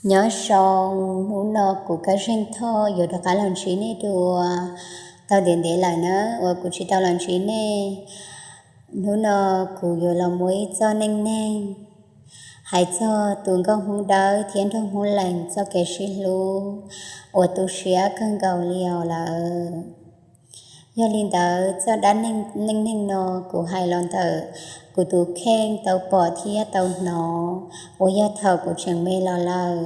Nyob zoo, hnub no kuv Kab Zeeg Thoj yuav rov qab los ntsib nej dua. Tau ntev ntev lawm na uas kuv tsis tau los ntsib nej. Hnub no kuv yuav los muaj ib txoj neej neeg hais txog tus nkauj Hmoob Dawb thiab nraug Hmoob Lees txoj kev sib hlub uas tu siab kawg nkaus li os lawm. Yog li ntawd, txoj dab neeg neej neeg no kuv hais los ntawm kuv tus kheej tau pom thiab tau hnov uas yog thaum kuv tseem me los lawm.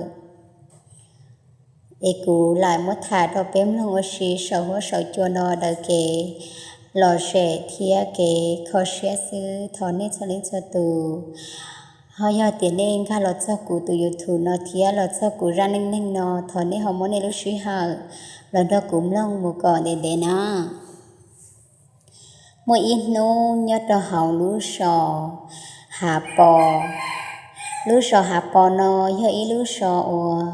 Es kuv lam muab tham rau peb mloog ua si saum huab saum cua no daws kev lom zem thiab kev kho siab xwb. Thov nej txhua leej txhua tus, ho yog tias nej nkag los txog kuv tus YouTube no thiab los txog kuv zaj neej neeg no, thov nej ho muab nej lub sij hawm los nrog kuv mloog mus kom ntev ntev na. Muaj ib hnub nyob rau hauv lub zos Hav Pos. Lub zos Hav Pos no yog ib lub zos uas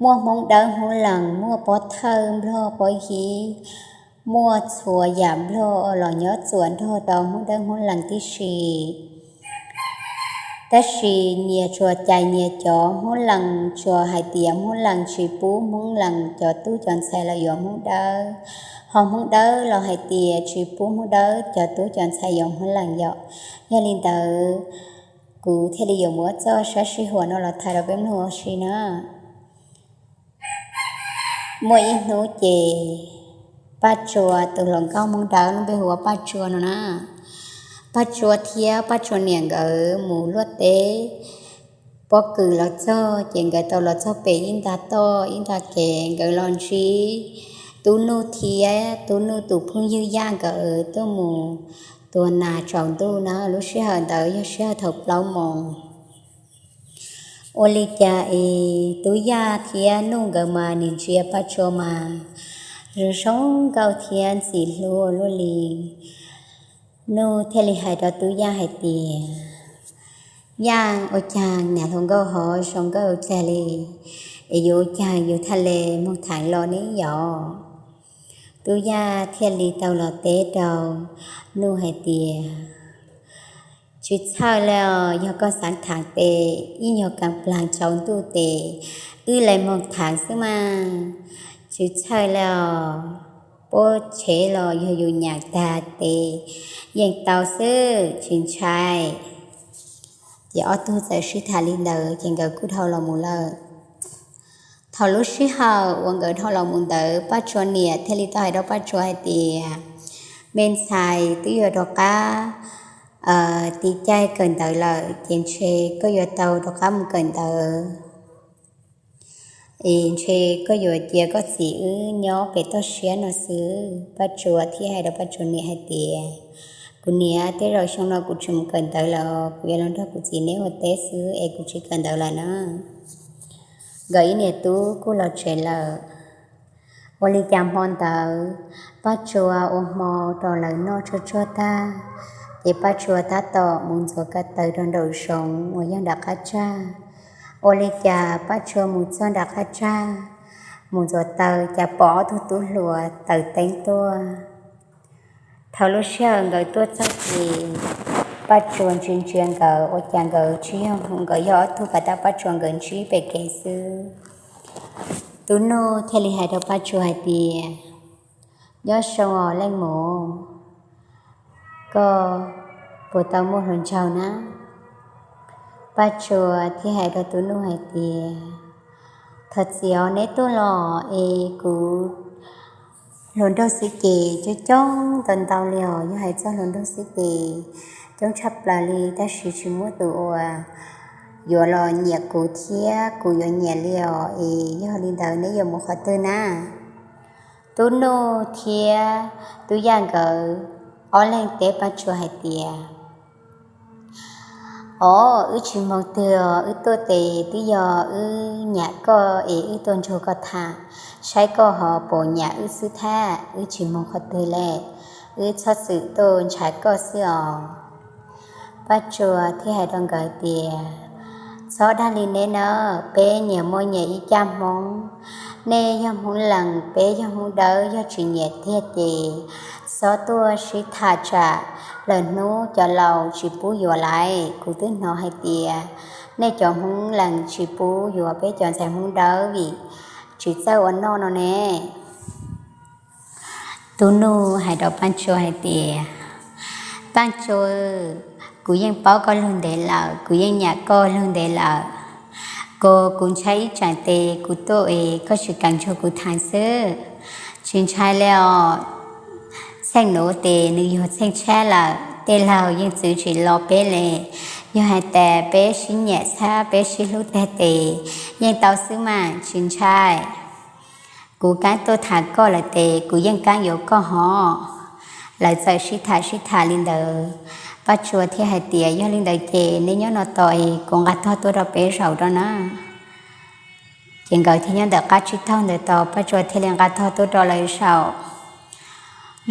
muaj Hmoob Dawb Hmoob Lees, muaj Pob Thawj Nplog Pob Yib, muaj txhua yam Nplog los nyob txuas nrog rau Hmoob Dawb Hmoob Lees tib si. Tab sis nyias tsuas cais nyias cov, Hmoob Lees tsuas hais tias Hmoob Lees tsis pub Hmoob Lees cov tub cov ntxhais los yuav Hmoob Dawb, ho Hmoob Dawb los hais tias tsis pub Hmoob Dawb cov tub cov ntxhais yuav Hmoob Lees yom. Yog li ntawd, kuv thiaj li yuav muab txoj sab sij huam no los tham rau peb mloog ua si na. Muaj ib hnub ces Paj Tsua, tus hluas nkauj Hmoob Dawb lub npe hu ua Paj Tsua no na, Paj Tsua thiab Paj Tsua niam nkawd mus luaj teb pob kws los txog, ces nkawd tau los txog pem ib nta toj ib nta kev, nkawd los ntsib Tub Nuj thiab Tub Nuj tus phooj ywg Yaj nkawd tuaj mus tua nas tsaus ntuj na. Lub sij hawm ntawd yog sij hawm thaum plaub moos. Ua li cas es Tub Yaj thiab Nuj nkawd mas nim ntsia Paj Tsua mas zoo zoo nkauj thiab ntxim hlub ua luaj li. Nuj thiaj li hais rau Tub Yaj hais tias, Yaj, ua cas niam hluas nkauj ho zoo nkauj ua cas li, es yuav ua cas yus thiaj li moog theev los ne yom? Tub Yaj thiaj li tau los teb rau Nuj hais tias, Tsis txhawj li os, yog koj xaav theev tes ib nyuag kaam plaag tsaus ntuj tes wb le moog theev xwb mas. Tsis txhawj li os, puab tshev los yog yus nyam taag tes yeej tau xwb, tsis ntshai. Ces ob tug txawm sib tham li ntawd ces nkawd kuj dhau los mus lawm. Thaum lub sij hawm uas nkawd dhau los mus ntawd, Paj Tsua niam thiaj li tau hais rau Paj Tsua hais tias, Me ntxhais, twb yuav rov qab tiv caij kawm ntawv lawm, ces ntshe koj yuav tau rov qab mus kawm ntawv. Es ntshe koj yuav cia koj txiv wb nyob pem toj siab no xwb. Paj Tsua thiaj hais rau Paj Tsua niam hais tias, Kuv niam, tej zaum xyoo no kuv tsis mus kawm ntawv lawm, kuv yuav los nrog kuv txiv neb ua teb xwb es kuv tsis kawm ntawv lawm na. Nkawd ib niam tub kuj los tsev lawm. Ua li cas hmo ntawd, Paj Tsua ua hmo rau lawv noj tsuag tsuag tag, ces Paj Tsua tab tom mus ntxuav ko taw rau nraum zoov uas yog nram qab tsag. Ua li cas Paj Tsua mus txog nram qab tsag, mus ntxuav taw cas pom ob tug tub hluas taws teeb tuaj. Thaum lub sij hawm nkawd tuaj txog ces Paj Tsua ntsia ntsia nkawd ua cas nkawd tsis yog, nkawd yog ob tug kav tab Paj Tsua nkawd ntsib pem kev xwb. Tub Nuj thiaj li hais rau Paj Tsua hais tias, Nyob zoo os leej muam, koj puas tau muaj hluas nraug na? Paj Tsua thiaj hais rau Tub Nuj hais tias, Thov txim os, neb tuaj los es kuv hluas nraug xwb ces coob coob ntau ntau li os. Yog hais txog hluas nraug xwb ces coob tshaj plaws li, tab sis tsis muaj tus uas yuav los nyiam kuv thiab kuv yuav nyiam li os. Es yog li ntawd neb yuav mus qhov twg na? Tub Nuj thiab Tub Yaj nkawd ob leeg teb Paj Tsua hais tias, Os, wb tsis moog twg os, wb tuaj tes twb yog wb nyam koj es wb tuaj nrug koj tham, saib koj ho puas nyam wb xwb thiab, wb tsis moog qhov twg le, wb txhob txwm tuaj ntshaw koj xwb os. Paj Tsua thiaj hais rau nkawd tias, Txhob dag li neb nawb, peb nyias muaj nyias ib caj Hmoob. Nej yog Hmoob Lees, peb yog Hmoob Dawb, yog tsis nyiam tiag ces txhob tuaj sib tham tsam lwm hnub cov laus tsis pub yuav lawm. Kuv twb hnov hais tias Nej cov Hmoob Lees tsis pub yuav peb cov ntxhais Hmoob Dawb vim tsis txawj ua noj no ne. Tub Nuj hais rau Paj Tsua hais tias, Paj Tsua, kuv yeej paub koj lug ntev lawm, kuv yeej nyiam koj lug ntev lawm. Kuv, kuv ntshai ib tsam tes kuv tuaj es koj tsis kam nrug kuv tham xwb. Tsis ntshai li os. Txheej nuav tes nws yog txheej tshab lawm, tej laug yeej txwv tsis los peb le. Yog hais tas peb sib nyiam tshab peb sib hlub tag tes yeej tau xwb mas, tsis ntshai. Kuv kaab tuaj tham koj lawm tes kuv yeej kaab yuav koj hov. Lawv txawm sib tham sib tham li ntawd, Paj Tsua thiaj hais tias, Yog li ntawd ces nej nyob no tos es kuv nqa tog tuaj rau peb zaum rau na. Ces nkawd thiaj nyob ntawm qab tsib taug ntawd tos, Paj Tsua thiaj li nqa tog tuaj rau lawv zaum.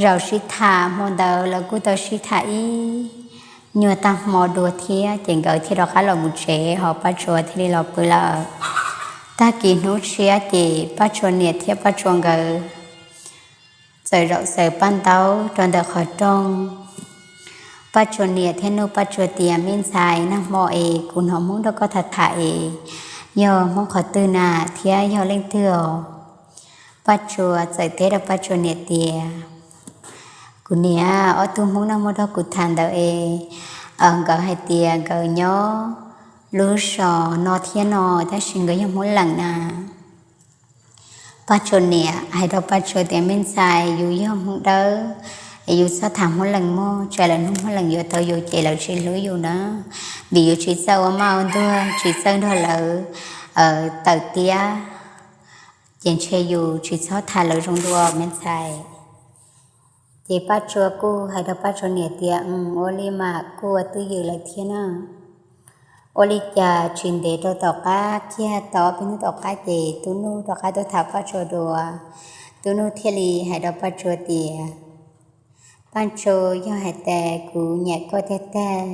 Zaum sib tham hmo ntawd lawv kuj tau sib tham ib nyuag tag hmo dua thiab ces nkawd thiaj rov qab los mus tsev, ho Paj Tsua thiaj li los pw lawm. Tag kis hnub tshiab ces Paj Tsua niam thiab Paj Tsua nkawd txawm zaum xaws paj ntaub rau ntawm qhov rooj. Paj Tsua niam thiaj nug Paj Tsua tias, Me ntxhais, nag hmo es kuv hnov Hmoob nrog koj tham tham es yog Hmoob qhov twg na, thiab yog leej twg os? Paj Tsua txawm teb rau Paj Tsua niam tias, Kuv niam, ob tug Hmoob nag hmo nrog kuv tham ntawd es nkawd hais tias nkawd nyob lub zos no thiab no, tab sis nkawd yog Hmoob Lees na. Paj Tsua niam hais rau Paj Tsua tias, Me ntxhais, yus yog Hmoob Dawb es yus txhob tham Hmoob Lees mog, tsam lawv hnov Hmoob Lees yuav tau yus ces lawv tsis hlub yus na, vim yus tsis txawj ua maj ua ntuag, tsis txawj nrog lawv tawm tiab, ces ntshe yus tsis txhob tham lawv zoo dua, me ntxhais. Ces Paj Tsua kuj hais rau Paj Tsua niam tias, Ua li mas kuj ua twj ywm lawm thiab na. Ua li cas tsis ntev rau tom qab kiag, tau ob peb hnub tom qab ces Tub Nuj rov qab tuaj tham Paj Tsua dua. Tub Nuj thiaj li hais rau Paj Tsua tias, Paj Tsua, yog hais tas kuv nyiam koj tiag tag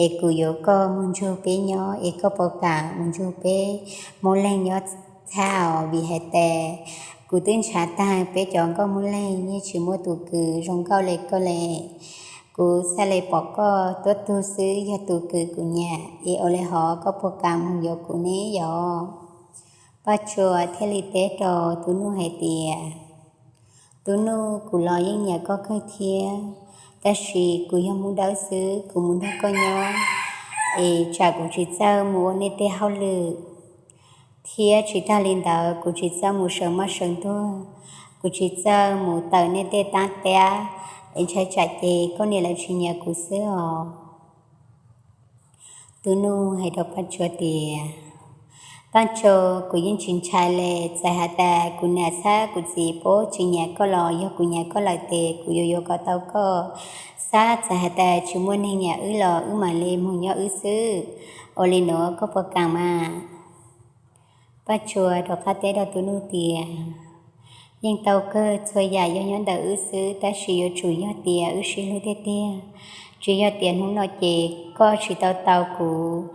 es kuv yuav koj mus nrug peb nyob es koj puas kam mus nrug peb Hmoob Lees nyob txhab os? Vim hais tas kuv twb ntshav tag, peb cov nkauj Hmoob Lees yeej tsis muaj tus kws zoo nkauj le koj le. Kuv txhaj le pom koj tuab tug xwb yog tus kws kuv nyiam es ua li hov koj puas kam mus yuav kuv ne yog? Paj Tsua thiaj li teb rau Tub Nuj hais tias, Tub Nuj, kuv los yeej nyiam koj kawg thiab, tab sis kuv yog Hmoob Dawb xwb, kuv mus nrog koj nyob es tsam kuv tsis txawj mus ua nej tej hauj lwm, thiab tsis tag li ntawd kuv tsis txawj mus saws maj saws ntuag, kuv tsis txawj mus tawm nej tej taab tiab, es ntshai tsam ces koj niam lawv tsis nyiam kuv xwb os. Tub Nuj hais rau Paj Tsua tias, Paj Tsua, kuv yeej tsis ntshai le, txawm has tas kuv niam txhab kuv txiv puab tsis nyiam koj los yog kuv nyiam koj lawm tes kuv yuav yuav kom tau koj. Xab txawm has tas tsis muaj neeg nyiam wb los wb mam li mus nyob wb xwb. Ua li nuav koj puas kam mas? Paj Tsua rov qab teb rau Tub Nuj tias, Yeej tau kawg, txhua yam yog nyob ntawm wb xwb, tab sis yuav tsum yog tias wb sib hlub tiag tiag, tsis yog tias hnub no ces koj tsis tau tau kuv.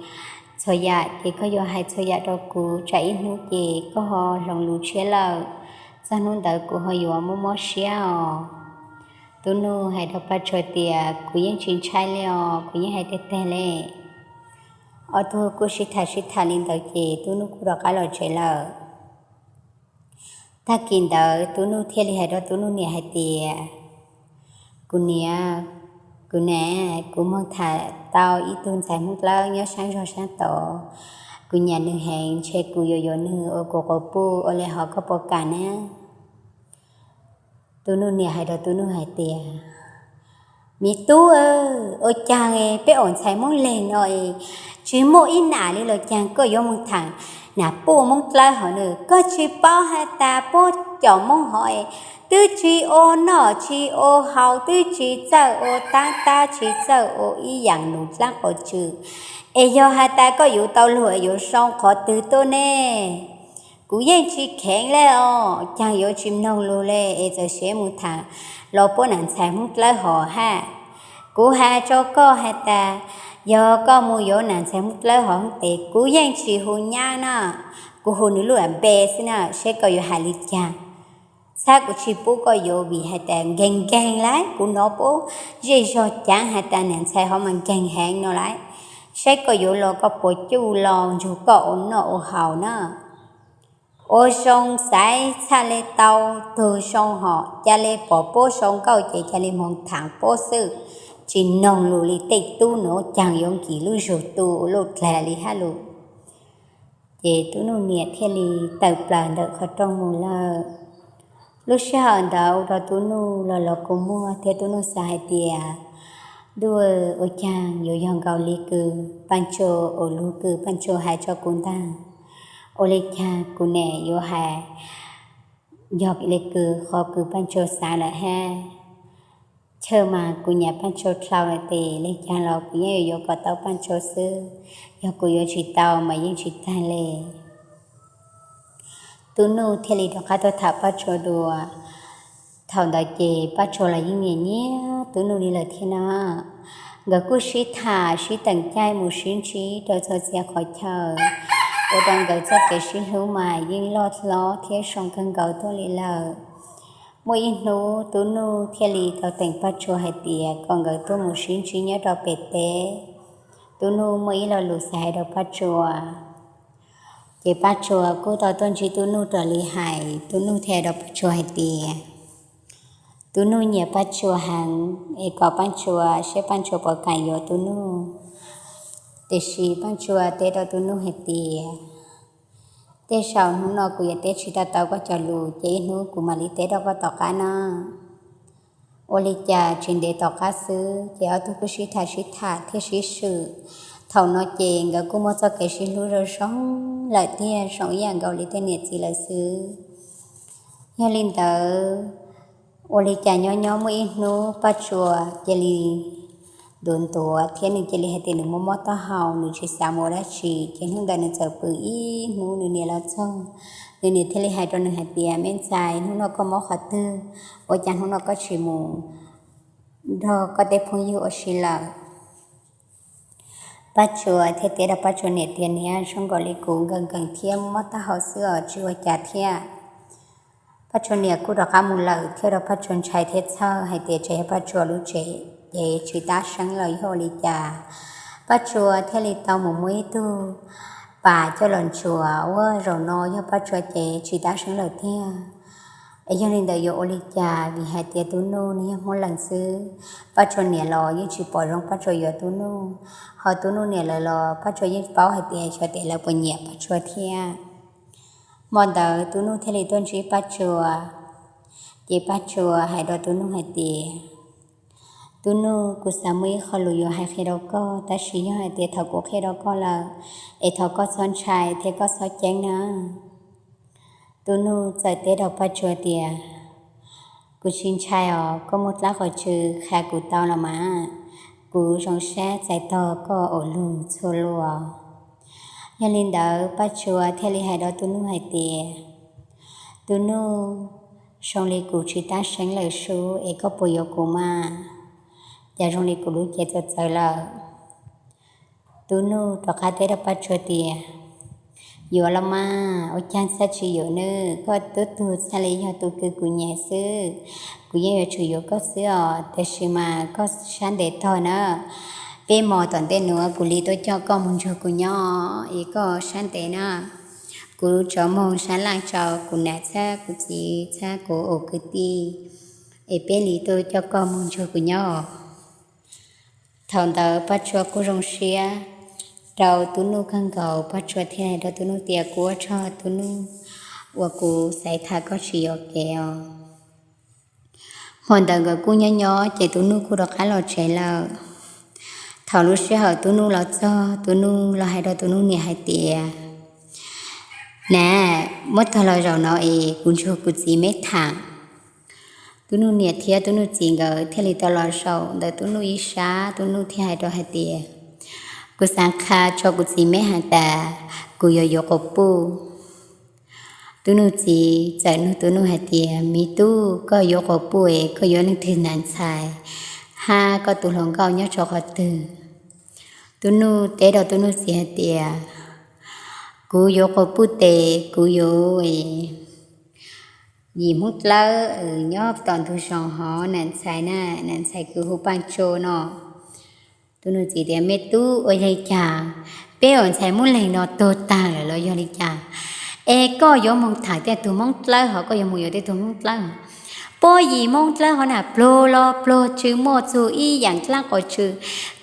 Txhua yam ces koj yuav hais txhua yam rau kuv, tsam ib hnub ces koj ho hloov lus tshiab lawm, txog hnub ntawd kuv ho yuav mob mob siab os. Tub Nuj hais rau Paj Tsua tias, Kuv yeej tsis ntshai li os, kuv yeej hais tiag tiag le. Ob tug kuj sib tham sib tham li ntawd ces Tub Nuj kuj rov qab los tsev lawm. Tag kis ntawd Tub Nuj thiaj li hais rau Tub Nuj niam hais tias, Kuv niam, kuv niam, kuv moog tham tau ib tug ntxhais Hmoob Dlawb nyob saab zog saab tod, kuv nyiam nws heev, ntshe kuv yuav yuav nws ua kuv quas puj, ua li hov koj puas kam na? Tub Nuj niam hais rau Tub Nuj hais tias, Me tub, ua caag peb ua ntxhais Hmoob Leeg no tsis muaj ib nam li los caag koj yuav moog tham nam puj Hmoob Dlawb hov na? Koj tsis paub has tas puab cov Hmoob hov twb tsis ua noj tsis ua haus, twb tsis txawj ua taab tab, tsis txawj ua ib yaam num dlaab quas tsw. Es yog has tas koj yuav tau luag yuav zoo qhov twg tuaj ne? Kuv yeej tsis kheev le os, caag yuav tsis mloog lug le, es txawm seb mus tham los puab nam ntxhais Hmoob Dlawb hov hab. Kuv has rau koj has tas, yog koj mus yuav nam ntxhais Hmoob Dlawb hov tes kuv yeej tsis hu nyab na, kuv hu nws lub npe xwb na, seb koj yuav hais li caag. Txhab kuv tsis pub koj yuav vim has tas nkeeg nkeeg lawm, kuv nov puab zej zog caav has tas nam ntxhais hov mas nkeeg heev no lawm. saib koj yuav los koj puas cuj los nrug koj ua noj ua haus na. Ua zoo xaiv txhaj le tau tug zoo hom ca le pom puab sau nkauj ces ca le moog thaam puab xwb, tsi noog lug li tej tub nuav caag yuav nkim lub zug tu ua luj dlag li hab lug. Ces tub nuj niam thiaj li tawm plaws ntawm qhov rooj mus lawm. Lub sij hawm ntawd ua rua tub nuj los los kua muag thiab tub nuj xav hais tias, ntuj, ua caag yuav yog nkaus li kws Paj Tsua, ua lug kws Paj Tsua hais rua kuv ntag. Ua li caag kuv niam yuav hais yog li kws qhov kws Paj Tsua xav lawm hab. Chaw mas kuv nyam Paj Tsua dlhau lawm tes le caag los kuv yeej yuav yuav kom tau Paj Tsua xwb, yog kuv yuav tsi tau mas yeej tsi taag le. Tub nuj thiaj li rov qab tuaj tham Paj Tsua dua. Thaum ntawd ces Paj Tsua los yeej nyiam nyiam tub nuj li lawm thiab na. Nkawd kuj sib tham sib teem caij mus sib ntsib rau txhua txhia qhov chaw, ua rua nkawd txoj kev sib hlub mas yeej loj hlob thiab zoo kawg nkaus tuaj li lawm. Muaj ib hnub tub nuj thiaj li tau teem Paj Tsua hais tias kom nkawd tuaj mus sib ntsib nyob rau pem teb. Tub nuj muaj ib lo lus xav hais rau Paj Tsua. Ces Paj Tsua kuj tau tuaj ntsib tub nuj raws li hais, tub nuj thiaj rau Paj Tsua hais tias, tub nuj nyiam Paj Tsua heev es kom Paj Tsua saib Paj Tsua puas kam yuav tub nuj. Tiam sis Paj Tsua teb rau tub nuj hais tias, tej zaum hnub no kuv yuav teb tsi tau tau koj cov lus ces ib hnub kuv mam li teb rau koj tom qab na. Ua li cas tsis ntev tom qab xwb ces ob tug kuj sib tham sib tham thiab sib swm. Thaum no ces nkawd kuj muaj txoj kev sib hlub zoo zoo lawm thiab zoo ib yam nkaus li tej niam txiv lawm xwb. Yog li ntawd, ua li cas nyob nyob muaj ib hnub Paj Tsua cia li ntuav ntuav thiab nws cia li hais tias nws mob mob taub hau, nws tsis xav mus ua dab tsi, ces hnub ntawd nws txawm pw ib hnub nws niam los txog. Nws niam thiaj li hais rau nws hais tias, me ntxhais, hnub no koj mob qhov twg? Ua cas hnub no koj tsis mus nrog koj tej phooj ywg ua si lawm? Paj Tsua thiaj teb rau Paj Tsua niam tias, niam, zoo nkaus li kuv nkees nkees thiab mob taub hau xwb os, tsis ua cas thiab. Paj Tsua niam kuj rov qab mus lawm thiab rau Paj Tsua ntshai thiab txhawj hais tias tsam yog Paj Tsua lub tsev ces tsis tab seeb los yog ua li cas. Paj Tsua thiaj li tau mus muab ib tug pas coj los ntsuas, ua zaum no yog Paj Tsua ces tsis tab seeb lawm tiag. Es yog li ntawd yuav ua li cas, vim hais tias tub nuj nws yog Hmoob Lees xwb. Paj Tsua niam los yeej tsis pom zoo Paj Tsua yuav tub nuj, ho tub nuj niam lawv los Paj Tsua yeej paub hais tias xyov tias lawv puas nyiam Paj Tsua thiab. Hmo ntawd tub nuj thiaj li tuaj ntsib Paj Tsua. Ces Paj Tsua hais rau tub nuj hais tias, tub nuj, kuv xav muaj ib qho lus yuav hais qhia rau koj, tab sis yog hais tias thaum kuv qhia rau koj lawm, es thov koj txhob ntshai thiab koj txhob ceeb na. Tub nuj txawm teb rau Paj Tsua tias, kuv tsis ntshai os, koj muaj dlaab qhov tswv qha kuv tau los mas, kuv zoo sab txais tog koj ua lug txhua lug. Yog li ntawd Paj Tsua thiaj li hais rau tub nuj hais tias, tub nuj, zoo li kuv tsis tab seeb lawm sub, es koj puas yuav kuv mas? Cas zoo li kuv lub cev txawv txawv lawm. Tub nuj rov qab teb rau Paj Tsua tias, yuav los mas, ua caag txhaj tsis yuav ne, koj tub tug txhaj li yog tus kws kuv nyam xwb. Kuv yeej yuav tsum yuav koj xwb os, tab sis mas koj sab ntev tog na. Peb hmo tom ntej nuav kuv li tuaj coj koj moog nrug kuv nyob, es koj sab ntev na. Kuv tso moog sab laaj rau kuv nam txhab kuv txiv txhab kuv ua kwv tij, es peb li tuaj coj koj moog nrug kuv nyob. Thaum ntawd Paj Tsua kuj zoo siab rau tub nuj kawg nkaus, Paj Tsua thiaj hais rau tub nuj tias, kuv ua tsaug tub nuj uas kuv xaiv tham koj tsis yuam kev os. Hmo ntawd nkawd kuj nyob nyob ces tub nuj kuj rov qab los tsev lawm. Thaum lub sij hawm tub nuj los txog, tub nuj los hais rau tub nuj niam hais tias, nam, muab tog los zaum no es kuv nrug kuv txiv meb tham. Tub nuj niam thiab tub nuj txiv nkawd thiaj li tau los zaum ntawm tub nuj ib sab, tub nuj thiaj hais rau hais tias, kuv xaav qha rua kuv txiv meb has tas, kuv yuav yuav quas puj. Tub nuj txiv txawm nug tub nuj hais tias, miv tub, koj yuav quas puj es koj yuav leej twg nam ntxhais, hab koj tus hluas nkauj nyob rua qhov twg? Tub nuj teb rau tub nuj txiv hais tias, kuv yuav quas puj tes kuv yuav yim Hmoob dlawb nyob tom ntug zoov hov nam ntxhais na, nam ntxhais kws hu Paaj Tsua no. Tus nus txiv tias, Me tub, ua li cas peb ua ntxhais muab leeg no tuag tag lawm los yog li cas? Es koj yuav moog tham tej tug Hmoob dlawb hov, koj yuav moog yuav tej tug Hmoob dlawb hov. Puab yim Hmoob dlawb hov na pluag los pluag, tsi muaj txug ib yaam dlaab quas tsw.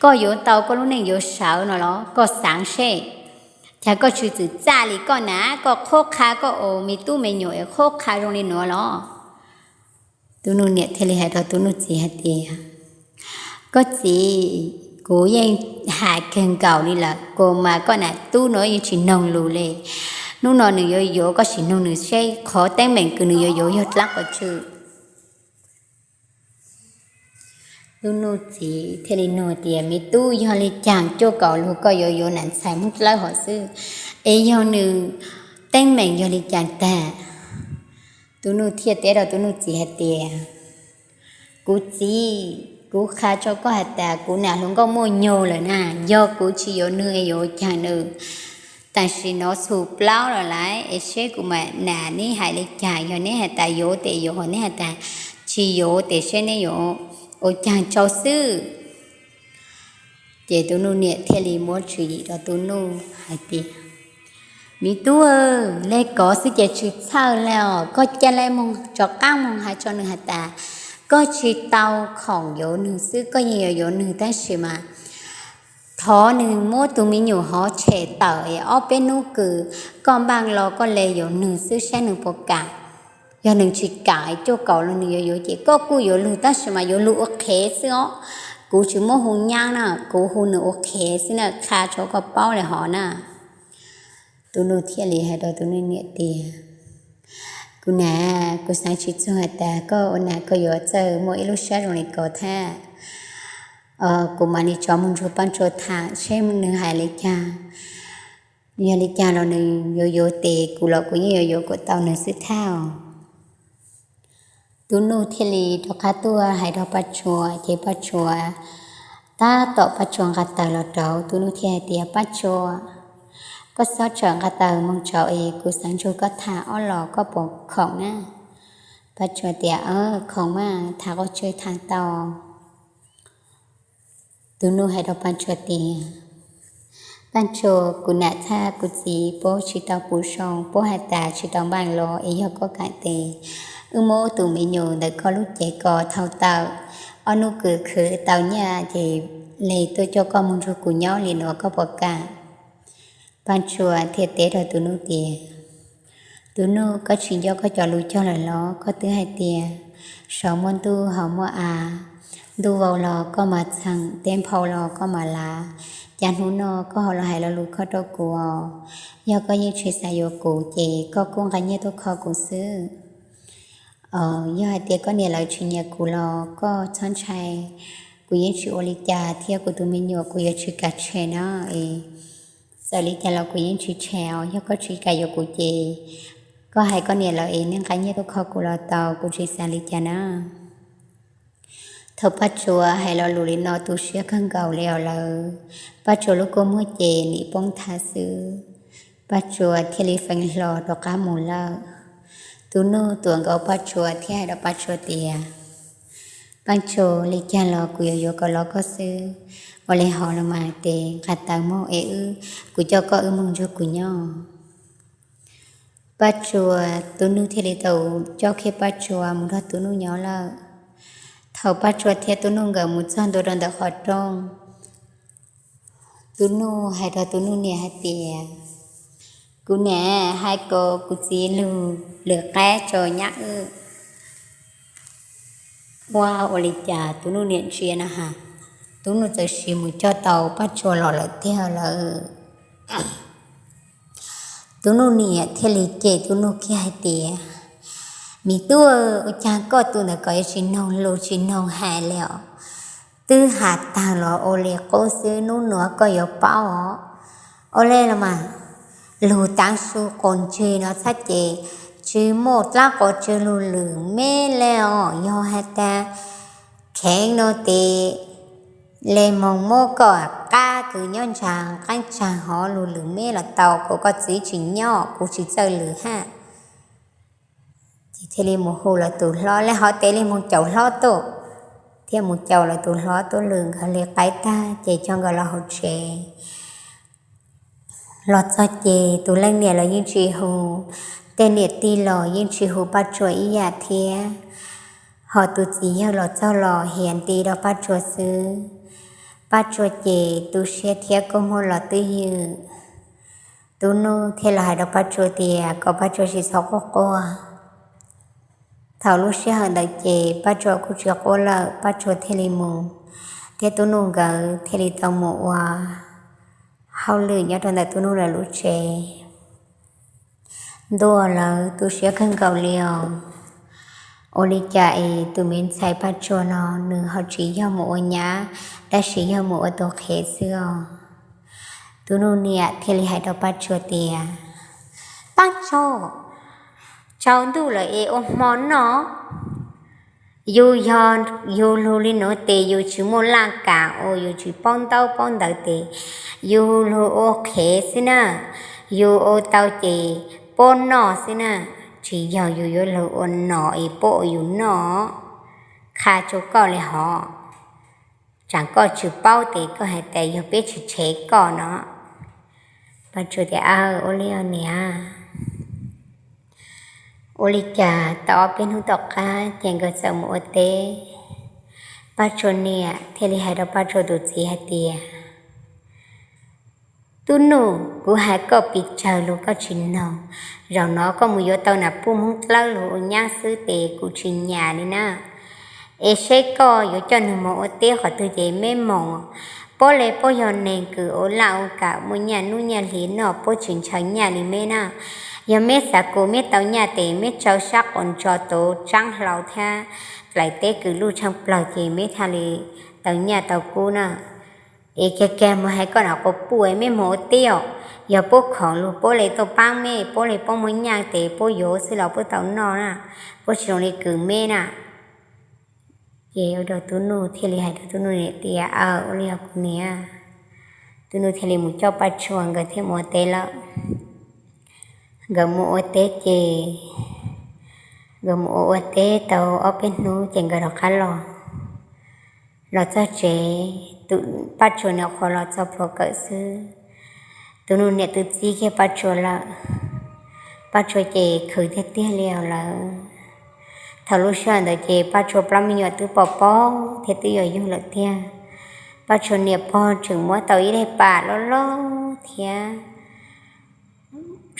Koj yuav tau koj lub neej yuav sawv no los koj xaav seb, cas koj tsi txwm txaj li koj na, koj qhuab qha koj ua me tub me nyuam es qhuab qha zoo li nuav los? Tub nus niam thiaj li hais rau tub nus txiv hais tias, Koj txiv, kuv yeej has kawg nkaus li lawm, kuas mas koj nam tub nuav yeej tsi noog lus le. Nub no nwg yuav yuav, koj sim noog nwg seb qhov teeb meem kws nwg yuav yuav yog dlaab quas tsw. Tub nus txiv thiaj li nug tias, Me tub, yog li cas cuaj kaum lug koj yuav yuav nam ntxhais Hmoob dlawb hov xwb, es yog nwg teeb meem yog li cas tag? Tub nus thiaj teb rau tub nus txiv hais tias, Kuv txiv, kuv qha rua koj has tas kuv nam hluas nkauj muaj nyuag lawm na, yog kuv tsi yuav nwg es yuav ua caag nwg? Tam sim no txhum plaub los lawm es seb kuv mam nam neb hais li cas, yog neb has tas yuav tes yuav, hos neb has tas tsi yuav tes seb neb yuav ua caag rua xwb. Ces tub nus niam thiaj li muab tswv yim rau tub nus hais tias, Me tub, le kov xwb ces tsi txhawj le os, koj ca le moog rov qaab moog hais rua nwg has tas koj tsi tau khoom yuav nwg xwb, koj yeej yuav yuav nwg tab sis mas thov nwg muab tus me nyuam hov tshem tawm es ob peb nub kws koj npaaj los koj le yuav nwg xwb saib nwg puas kam. Yog nwg tsi kam, cuaj kaum lug nwg yuav yuav ces koj kuj yuav lug tab sis mas yuav lug ua qhev xwb os. Kuv tsi muab hu nyaab na, kuv hu nwg ua qhev xwb na, qha rua koj paub le hov na. Tub nus thiaj li hais rau tub nus niam tias, Kuv nam, kuv xaav tsi txug has tas koj ua nam koj yuav txawj muaj ib lub sab zoo li ko thab. Kuv mam li rov moog nrug Paj Tsua tham seb nwg hais li cas. Yog li cas los nwg yuav yuav tes kuv los kuv yeej yuav yuav kuas tau nwg xwb thab. Tub nus thiaj li rov qab tuaj hais rau Paj Tsua ces Paj Tsua, tab tom Paj Tsua nqa taws los rauv, tub nus thiaj hais tias, Paj Tsua, koj xob tsawm nqa taws moog rauv es kuv xaav nrug koj tham ob los koj puas khoom na? Paj Tsua tias, Khoom mas, tham quas tsw tham tau. Tub nus hais rau Paj Tsua tias, Paj Tsua, kuv nam thab kuv txiv puab tsi tau pum zoo, puab has tas tsi tau npaaj los es yog koj kam tes wb muab tus me nyuam ntawm koj lub cev ko thau tawm, ob nub kws khwv tau nyaj ces le tuaj coj koj moog nrug kuv nyob li no koj puas kam? Paj Tsua thiaj teb rau tub nus tias, Tub nus, koj tsi nco koj cov lus cog lawm los? Koj twb hais tias saum muaj ntuj hauv muaj av, ntuj vau los koj mas txheem, teb nphau los koj mas lav. Cas hnub no koj ho los hais lo lus khoj rau kuv os? Yog koj yeej tsi xav yuav kuv ces koj kuj nqa nyiaj tuaj kho kuv xwb. Yog hais tias koj niam lawv tsi nyiam kuv los koj txhob ntshai, kuv yeej tsi ua li cas thiab, kuv tus me nyuam kuv yuav tsi kam tshem na. Txawm li cas los kuv yeej tsi tshem os, yog koj tsi kam yuav kuv ces koj hais koj niam lawv es nej nqa nyiaj tuaj kho kuv los tau, kuv tsi xav li cas na. Thaum Paj Tsua hais lo lus li no tu siab kawg nkaus li os lawm, Paj Tsua lub kua muag ces nim poob thav xwb. Paj Tsua thiaj li feem hlo rov qab mus lawm. Tub nus tuam nkaus Paj Tsua thiab hais rau Paj Tsua tias, Paj Tsua, li cas los kuv yuav yuav kom los koj xwb. Ua li hov los mas tes nqa taws moog es wb, kuv coj koj wb moog nrug kuv nyob. Paj Tsua, tub nus thiaj li tau coj kiag Paj Tsua mus nrog tub nus nyob lawm. Thaum Paj Tsua thiab tub nus nkawd mus txog ntua rau ntawm qhov rooj, tub nus hais rau tub nus niam hais tias, Kuv niam, hais kom kuv txiv lug lwm qab tso nyab wb. Ua, ua li cas tub nus niam ntsia na has, tub nus txawm sim mus coj tau Paj Tsua los lawm tiag lawm. Tub nus niam thiaj li cem tub nus kiag hais tias, Me tub, ua cas koj tus ntawm ko yuav tsis noog lus tsis noog hais li os? Twb has tag los ua li qub xwb, nub nuav koj yuav paub os. Ua li los mas, lug taav su quas ntsig no txhab ces tsis muaj dlaab quas tsw lug lwm meb le os. Yog has tas kheev no tes le moog muab koj qab kws nyob ntsaag qaab tsaag hov lug lwm meb los tau, kuas koj txiv tsis nyob, kuv tsis txawj lwm hab. Ces thiaj li mus hu lawv tus hlob, le hov tes li moog caum hlob tuaj. thiab mus caum lawv tus hlob tuaj lwm nkawd li qaib tag ces coj nkawd los hauv tsev. Los txog ces tus leej niam los yeej tsis hu, tej niam tij los yeej tsis hu Paj Tsuas ib yam thiab. Ho tus txiv yawg los txog los hiav nti rau Paj Tsuas xwb. Paj Tsuas ces tu siab thiab kua muag los twj ywm. Tub Nuj thiaj los hais rau Paj Tsuas tias kom Paj Tsuas tsis txhob quaj quaj. Thaum lub sij hawm ntawd ces Paj Tsuas kuj tsis quaj lawm, Paj Tsuas thiaj li mus, thiab Tub Nuj nkawd thiaj li tau mus ua hauj lwm nyob rau ntawm Tub Nuj lawv lub tsev. Ntuj, lawv tu siab kawg nkaus li os. Ua li cas es tus me ntxhais Paj Tsuas no nws ho tsis yog mus ua nyab, tab sis yog mus ua tus qhev xwb os. Tub Nuj niam thiaj li hais rau Paj Tsuas tias, Paj Tsuas, tsaus ntuj lawm es ua hmo noj. Yus yog yus lug li nuav tes yus tsis muaj laj kam ua, yus tsis paub ntaub paub ntawv tes yus lug ua qhev xwb na. Yus ua tau ces puab noj xwb na, tsis yog yus yuav lug ua nom es puab ua yus noj. Qha tsua koj li hov, tsaam koj tsis paub tes koj has tas yog peb tsis tshev koj no. Paj Tsuas tias, Aw, ua li os niam. Ua li cas tau ob peb hnub tom qab ces nkawd txawm mus ua teb. Paj Tsuas niam thiaj li hais rau Paj Tsuas tus txiv hais tias, Tub Nuj, kuv hais koj pes tsawg lug koj tsis noog. Zaum no koj mus yuav tau nam puj Moob Dlawb lug ua nyab xwb tes kuv tsis nyam li na. Es seb koj yuav coj nwg moog ua teb qhov twg ces meb moog. Puab le puab yog neeg kws ua laj ua kam muaj nyaj nub nyaj hli noj, puab tsis ntshaw nyaj li meb na. Yog meb xav kuas meb tau nyaj tes meb tsaws sab quas ntso tuv tsaab hlau thiab dlaim teb kws luj tshaaj plawg ces meb thiaj li tau nyaj tau kub na. Es kag kag mus hais koj nam quas puj, meb moog ua teb os. Yog puab khoom lug puab le tuaj paab meb, puab le puab muaj nyaj tes puab yuav xwb los puab tau noj na, puab tsis zoo li kws meb na. Ces ua rau Tub Nuj thiaj li hais rau Tub Nuj niam tias, Aw, ua li os kuv niam. Tub Nuj thiaj li mus coj Paj Tsuas nkawd thiaj mus ua teb lawm. Nkawd mus ua teb ces nkawd mus ua ua teb tau ob peb hnub ces nkawd rov qab los. Los txog tsev, Paj Tsuas niam qhuav los txog pluas kawm xwb, Tub Nuj niam twb txib kiag Paj Tsuas lawm. Paj Tsuas ces khwv tiag tiag li os lawm. Thaum lub sij hawm ntawd ces Paj Tsuas plaub me nyuam twb pom paub thiab twb yuav yug lawm tiag. Paj Tsuas niam pog tseem muab tau ib daim pam loj loj thiab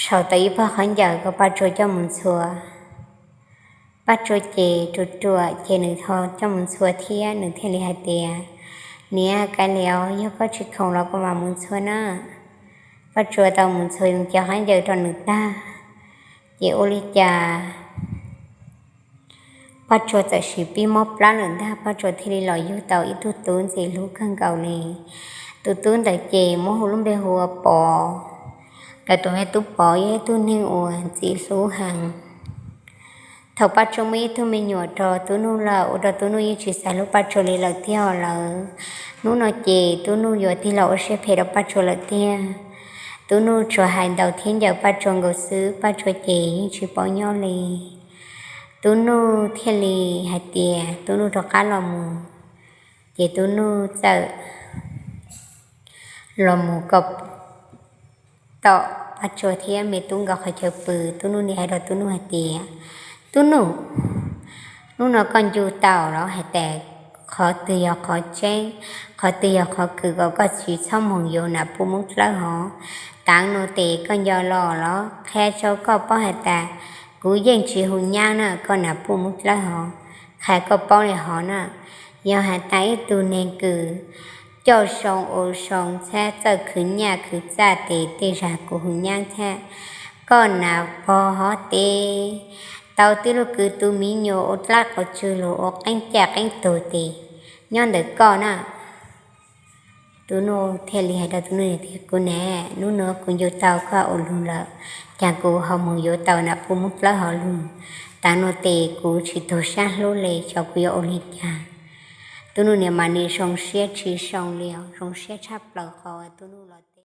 sau tau ib pawg khaub ncaws kom Paj Tsuas coj mus ntxhua. Paj Tsuas ces ruam ruam ces nws ho coj mus ntxhua thiab, nws thiaj li hais tias, Niam, kav liam, yog koj tsis khoom los kuv mam mus ntxhua na. Paj Tsuas tau mus ntxhua ces khaub ncaws rau nws tag, ces ua li cas Paj Tsuas txawm sis pib mob plab lawm ntag, Paj Tsuas thiaj li los yug tau ib tug tub ntxim hlub kawg nkaus li. Tus tub ntawd ces muab hu lub npe hu ua Pov. Lawv tus me tub Pov yog ib tug neeg uas ntxim hlub heev. Thaum Paj Tsuas muaj ib tug me nyuam rau Tub Nuj lawm, ua rau Tub Nuj yeej tsis xav hlub Paj Tsuas li lawm tiag lawm. Hnub no ces Tub Nuj yuav tig los ua siab phem rau Paj Tsuas lawm tiag. Tub Nuj tsuas hais ntaus thiab ncaws Paj Tsuas nkaus xwb, Paj Tsuas ces yeej tsis paub nyob li. Tub Nuj thiaj li hais tias Tub Nuj rov qab los mus, ces Tub Nuj txawm los mus kom tom Paj Tsuas thiab me tub nkawd qhov chaw pw. Tub Nuj niam hais rau Tub Nuj hais tias, Tub Nuj, hnub no koj ncu tau los hais tias qhov twg yog qhov tseeb, qhov twg yog qhov kws kom koj tsis txhob moog yuav nam puj Moob Dlawb hov? Taav no tes koj nco los los qhia rau koj paub hais tias kuv yeej tsis hu nyab na koj nam puj Moob Dlawb hov. Qhia koj paub li hov na, yog hais tias ib tug neeg kws coj zoo ua zoo txhab txawj khwv nyaj khwv txaj tes tej zag kuv hu nyab txhab. Koj nam pog hov tes tau tib lub kws tu miv nyuas ua dlaab quas tsw lug ua qeeb caj qeeb tug tes nyob ntawm koj na. Tub Nuj thiaj li hais rau Tub Nuj tias, Kuv ne, hnub no kuv ncu tau koj ua lug lawm, cas kuv ho moog yuav tau nam puj Moob Dlawb hov lug? Taav no tes kuv tsis tug sab hlub li, xyov kuv yuav ua li cas. Tub Nuj niam mas nim zoo siab tsis zoo li, zoo siab tshaj plaws qhov Tub Nuj los